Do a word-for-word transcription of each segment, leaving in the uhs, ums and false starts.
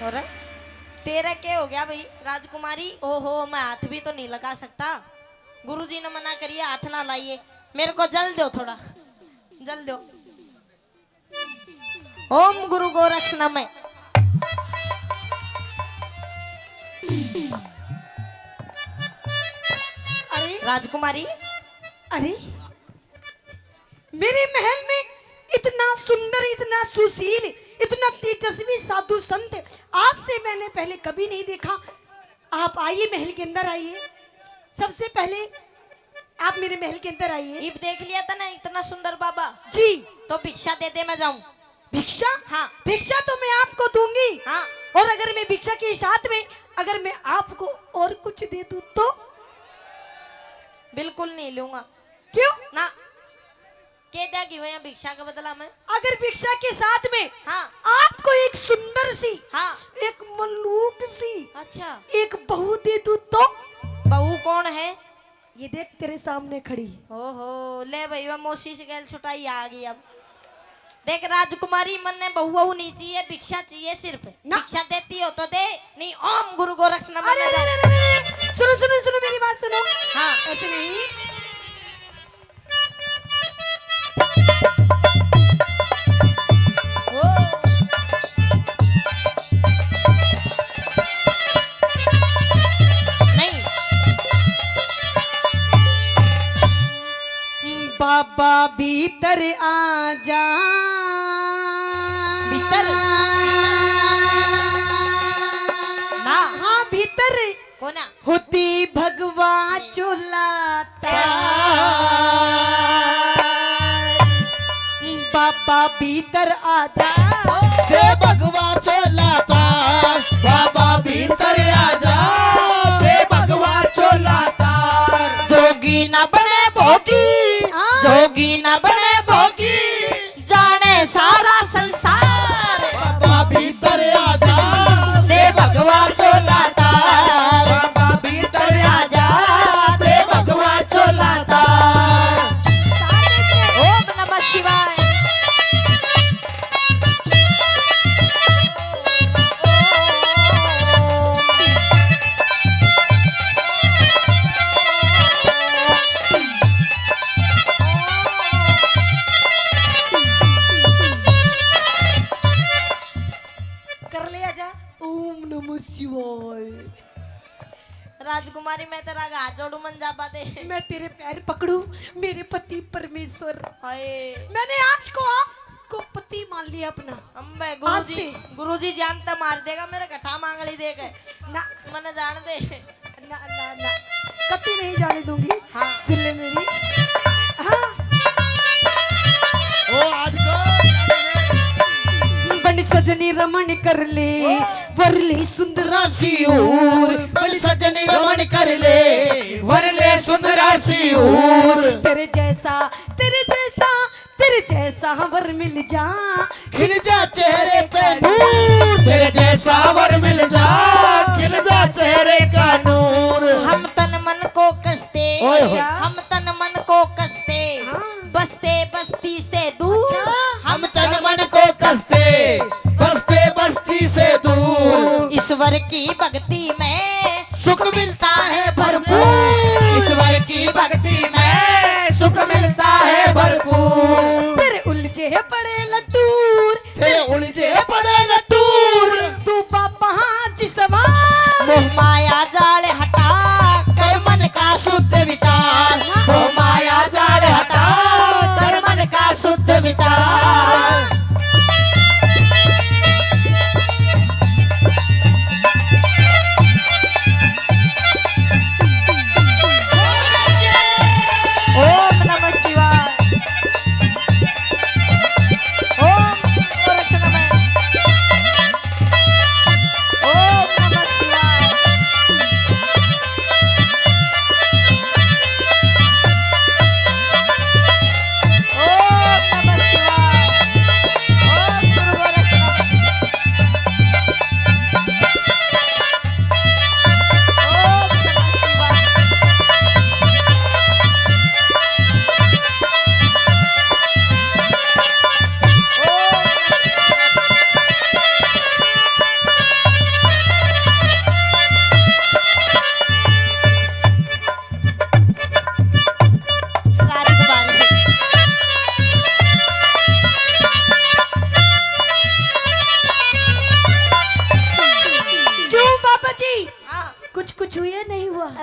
और तेरा क्या हो गया भाई राजकुमारी? ओहो, मैं हाथ भी तो नहीं लगा सकता। गुरुजी ने मना करिए, हाथ ना लाइए। मेरे को जल दो थोड़ा, जल दो। ओम गुरु गोरक्ष नमः। अरे राजकुमारी, अरे मेरे महल में इतना सुंदर, इतना सुशील, इतना तेजस्वी साधु संत आज से मैंने पहले कभी नहीं देखा। आप आइए, महल के अंदर आइए। सबसे पहले आप मेरे महल के अंदर आइए। इब देख लिया था ना इतना सुंदर बाबा जी। तो भिक्षा दे दे, मैं जाऊं। भिक्षा? हाँ। भिक्षा तो मैं आपको दूंगी। हाँ। और अगर मैं भिक्षा के साथ में अगर मैं आपको और कुछ दे दूं तो? बिल्कुल नहीं लूंगा। क्यों? ना। के देगी वो यहाँ भिक्षा के बदला में? अगर भिक्षा के साथ में हाँ। आपको एक सुंदर सी, हाँ। एक मलूक सी, अच्छा। एक बहू दे दूं तो? बहू कौन है? ये देख तेरे सामने खड़ी। ओहो, ले भाई, वह मौसी से गैल छुटाई आ गई। अब देख राजकुमारी, मन ने बहू वहू नहीं चाहिए, भिक्षा चाहिए सिर्फ। ना। भिक्षा देती हो तो दे, नहीं ओम गुरु गोरक्ष नमः अरे, न अरे, जाए। अरे, अरे, अरे, सुनो, सुनो, सुनो, मेरी बात सुनो। हाँ। ऐसे नहीं। ओ। नहीं। बाबा भीतर आ जा। भीतर? ना। हाँ, भीतर। कोना? होती भगवा चोला तार। बाबा भीतर आ जा। दे भगवा चोला तार, बाबा भीतर आ जा। दे भगवा चोला तार। जोगी ना बने भोगी, हाँ। जोगी ना बने भोगी। जाने सारा संसार। बाबा भीतर आ जा, दे भगवा चोला तार। बाबा भीतर आ जा, दे भगवा चोला तार। ओम नमः शिवाय। कर ले आजा। ओम नमः शिवाय। राजकुमारी, मैं तेरा हाथ जोड़ू, मन जाबा दे। मैं तेरे पैर पकड़ू, मेरे पति परमेश्वर। हाय। मैंने आज को आपको पति मान लिया अपना। अम्बे, आज गुरुजी, से। गुरुजी जानता मार देगा मेरे, घटा मांगली देके। ना। मने जान दे। ना, ना, ना, कती नहीं जाने दूंगी। हाँ। सुन ले मेरी। हाँ। ओ, आज को बन सजनी रमण कर ले, ओ। वर ले सुंदरा सी हूर। बन सजनी रमण कर ले, वर ले सुंदरा सी हूर। तेरे जैसा, तेरे जैसा, तेरे जैसा वर मिल जा, खिल जा चेहरे पे नूर। तेरे जैसा वर मिल जा, खिल जा चेहरे का नूर। हम तन मन को कसते, ओए होए। हम तन मन को कसते, हाँ। बसते बस्ती से दूर। अच्छा। हम तन मन को कसते, बसते बस्ती से दूर। ईश्वर की भक्ति में सुख मिलता है भरपूर। ईश्वर की भक्ति में सुख मिलता है भरपूर। तेरे उलझे पड़े लटूर, तेरे उलझे पड़े लटूर। तू बाबा जी सवार। मोह माया जाल हटा कर मन का शुद्ध विचार। मोह माया जाल हटा कर मन का शुद्ध विचार।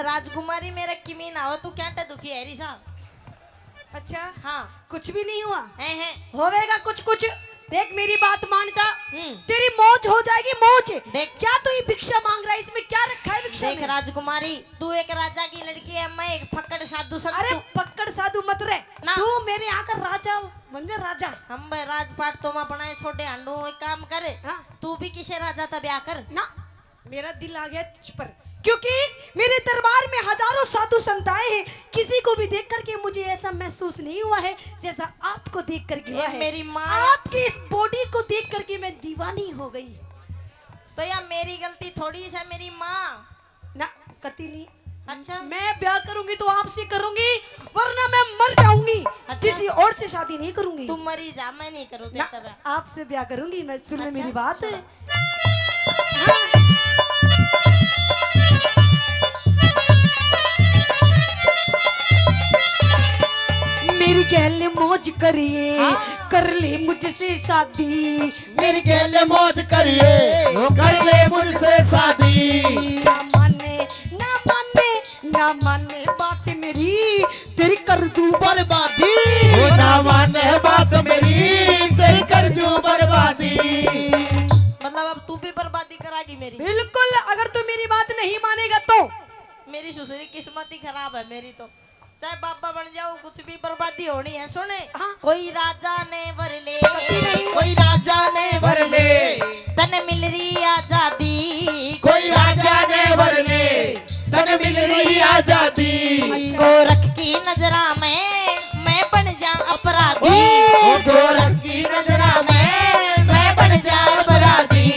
राजकुमारी मेरे किमी ना हो, तू क्या टे दुखी है रिसा? अच्छा, हाँ। कुछ भी नहीं हुआ। हैं, हैं। होवेगा कुछ कुछ। देख, मेरी बात मान जा। हम्म। तेरी मौज हो जाएगी, मौज। देख। क्या तू ये भिक्षा मांग रहा है? इसमें क्या रखा है भिक्षा देख में? राजकुमारी, तू एक राजा की लड़की है, मैं एक फक्कड़ साधु संत अरे हूँ। फक्कड़ साधु मत रे। ना। तू मेरे यहाँ का राजा बन जा, राजा। हम भाई राजपाट तो मैं बनाए छोड़े हांडू, एक काम कर। हाँ। तू भी किसे राजा ता ब्याह कर। ना। मेरा दिल आ गया तुझ पर, क्योंकि मेरे दरबार में हजारों साधु संत आए हैं, किसी को भी देख करके मुझे ऐसा महसूस नहीं हुआ है जैसा आपको देख करके हुआ ए, है। मेरी माँ। आपकी इस बॉडी को देख करके मैं दीवानी हो गई। तो या मेरी गलती थोड़ी सा, मेरी माँ। ना, कती नहीं। अच्छा। मैं ब्याह करूंगी तो आपसे करूंगी, वरना मैं मर जाऊंगी। अच्छा। किसी और से शादी नहीं करूंगी। तू मरी जा, मैं नहीं करूँ ना, तेरे से ब्याह। आपसे ब्याह करूंगी मैं। सुन ले अच्छा, मेरी बात। सुन। मेरी गैल मौज करिए, हाँ। कर ले मुझसे शादी। मेरी गैल मौज करिए, कर ले मुझसे शादी। ना माने, ना माने, ना माने बात मेरी, तेरी कर दूं बर्बादी। वो ना माने बात मेरी, तेरी कर दूं बर्बादी। मतलब अब तू भी बर्बादी करागी मेरी? बिल्कुल, अगर तू मेरी बात नहीं मानेगा तो। मेरी सुसरी किस्मत ही खराब है मेरी तो। चाहे बाबा बन जाओ, कुछ भी बर्बादी होनी है। सुने, हाँ। कोई राजा ने वर ले, कभी नहीं। कोई राजा ने वर ले, तने मिल रही आजादी। कोई राजा ने वर ले, तने मिल रही आजादी। अच्छा। गोरख की नजरा में मैं बन जा अपराधी। ओ गोरख की नजरा में मैं बन जा अपराधी।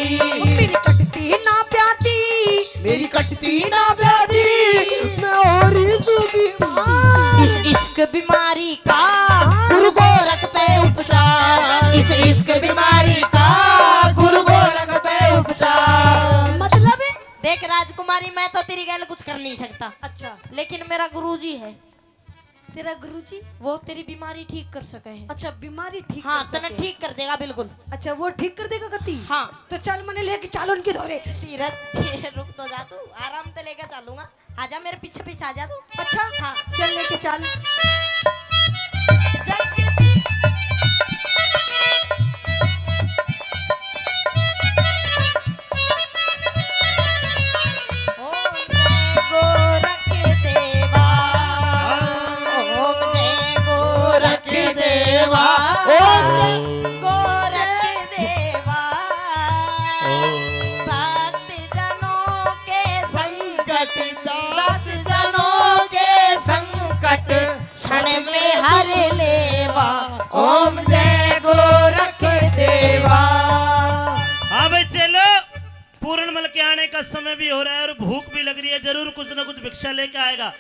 मेरी कटती ना प्यादी। मेरी कटती ना प्यादी, मैं हो रही सूं बीमार। इस इश्क बीमारी का गुरु गोरख पे उपचार। इस इश्क बीमारी का गुरु गोरख पे उपचार। मतलब? देख राजकुमारी, मैं तो तेरी गैल कुछ कर नहीं सकता। अच्छा। लेकिन मेरा गुरुजी है। तेरा गुरुजी? वो तेरी बीमारी ठीक कर सके है। अच्छा, बीमारी ठीक हाँ, कर सके। तने ठीक कर देगा बिल्कुल। अच्छा, वो ठीक कर देगा कती? हाँ। तो चल, मने लेके चल उनके धोरे। तीरथ, रुक तो जा तू, आराम से लेके चलूंगा। आजा मेरे पीछे पीछे आजा तू। अच्छा? हाँ। चल लेके चल। जग ओम जय गोरख देवा, ओम जय गोरख देवा, ओम जय गोरख देवा। भक्त जनों के संकट, दास जनों के संकट, क्षण में हर लेवा, ओम जय गोरख देवा। हाँ भाई चलो, पूरणमल के आने का समय भी हो रहा है और भूख भी लग रही है, जरूर कुछ ना कुछ भिक्षा लेके आएगा।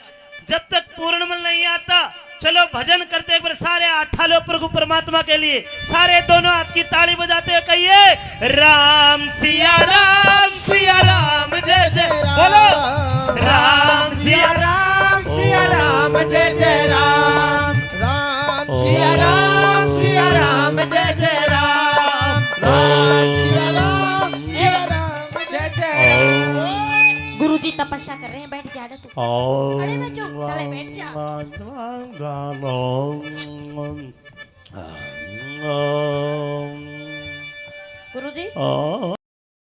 जब तक पूरणमल नहीं आता, चलो भजन करते, एक बार सारे हाथ उठा लो प्रभु परमात्मा के लिए, सारे दोनों हाथ की ताली बजाते हुए कहिए, राम सिया राम, सिया राम जय जय राम। बोलो, राम सिया राम, सिया राम जय जय राम। राम सिया राम, सिया राम जय जय राम। राम सिया राम, सिया राम जय जय राम। गुरुजी तपस्या कर रहे हैं, बैठ जा तू। ओम खड़े में जो, चले बैठ जा। गुरुजी। ओम।